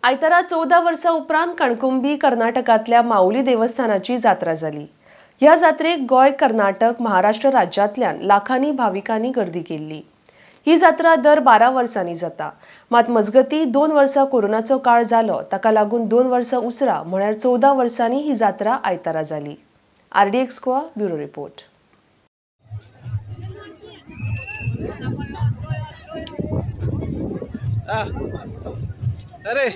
आयतारा 14 वर्सां उपरांत कणकुंबी कर्नाटकांतल्या माऊली देवस्थानाची जात्रा जाली. ह्या जात्रेक गोंय, कर्नाटक, महाराष्ट्र राज्यांतल्यान लाखांनी भाविकांनी गर्दी केल्ली. ही जात्रा दर 12 वर्सांनी जाता. मात मजगती 2 वर्सां कोरोनाचो काळ जालो, ताका लागून 2 वर्सां उसरा म्हळ्यार 14 वर्सांनी ही जात्रा आयतारा जाली. RDX Goa bureau report. अरे।